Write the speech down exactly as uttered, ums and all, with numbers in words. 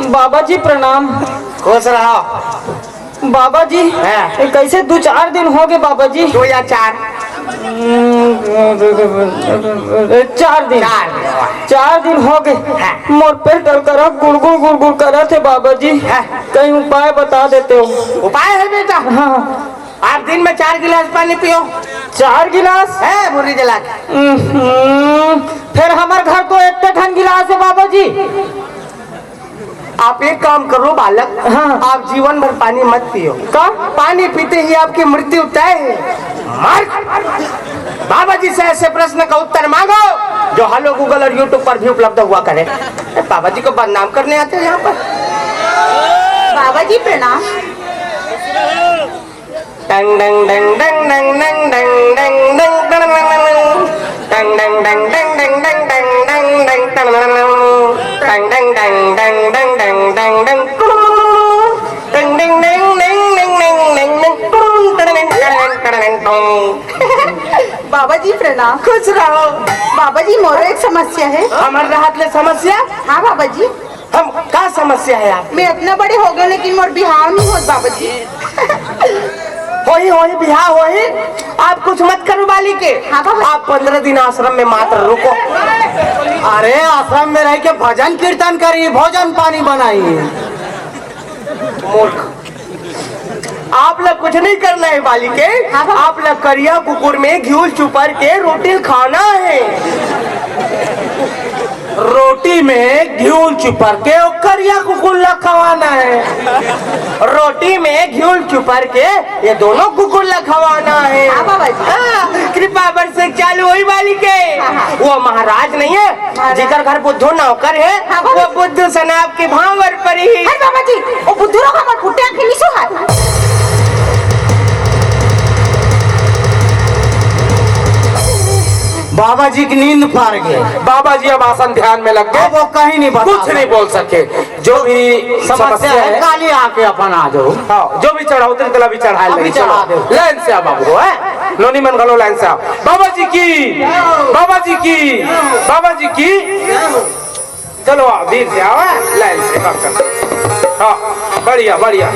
बाबा जी प्रणाम। खुश रहो। बाबा जी, हाँ। ये कैसे दो चार दिन हो गए बाबा जी? दो या चार? हम्म, चार दिन। चार दिन। चार दिन हो गए। हाँ। मोर पेट डल करा गुड़गुड़ गुड़गुड़ करत हे बाबा जी। हाँ। कहीं उपाय बता देते हो? उपाय है बेटा। हाँ। आप दिन में चार गिलास पानी पियो। चार गिलास? है, मुर्री जला के। हम्म, फिर हमार घर तो एक ठन गिलास है बाबा जी। आप एक काम करो बालक, हाँ। आप जीवन भर पानी मत पियो। का? पानी पीते ही आपकी मृत्यु तय है। मर। बाबा जी से ऐसे प्रश्न का उत्तर मांगो जो हेलो गूगल और यूट्यूब पर भी उपलब्ध हुआ करे। बाबा जी को बदनाम करने आते हो यहाँ पर। बाबा जी प्रणाम। टंग डंग डंग डंग डंग डंग डंग डंग डंग टंग डंग डंग डंग डंग डंग डंग डंग टंग डंग डंग डंग डंग डंग डंग डंग टंग डंग डंग डंग डंग टंग डंग डंग डंग डंग डंग टंग। बाबा जी प्रणाम। खुश रहो। बाबा जी, मोरो एक समस्या है। हमर रहत ले समस्या? हाँ बाबा जी। हम का समस्या है आप? मैं इतना बड़े हो गए लेकिन मोर बिहाव नहीं होत बाबा जी। होही होही बिहाव होही। आप कुछ मत करो बालिके। हाँ बाबा। आप पंद्रह दिन आश्रम में मात्र रुको। अरे आश्रम में रह के भजन कीर्तन करी, भोजन पानी बनाई। मूर्ख। आप लोग कुछ नहीं करना है बालिके। हाँ बाबा। आप लोग करिया कुकुर में घिउल चुपर के रोटी खाना है। रोटी में घिउल चुपर के ओ करिया कुकुर ला खवाना है। रोटी में घिउल चुपर के ये दोनों कुकुर ला खवाना है। हाँ बाबा जी। हाँ, कृपा बरसे चालू होई बालिके। हाँ, हाँ। वो महाराज नहीं है, महाराज। जेकर घर बुद्धू नौकर है, हाँ, बाबा। वो बुद्धू सनाप के भांवर परी। अरे बाबा जी, वो बुद्धू लोग हमार फुटे आंखें निसो है। बाबा जी की नींद पार गए। बाबा जी अब आसन ध्यान में लग गए। अब वो कहीं नहीं बता कुछ नहीं बोल सके। जो भी समस्या समस्या है, है, काली आके अपन आ जाओ। हाँ, जो भी चढ़ाओ, तेरे कला भी चढ़ा अभी ले, चढ़ा चलो। दो। लाइन से आ बाबू, है? नोनी मन घलो लाइन से आ। बाबा जी की, बाबा जी की, बाबा जी की। चलो, आओ, धीरे से आओ, है? लाइन से, हाँ, हाँ। हाँ, बढ़िया, बढ़िया।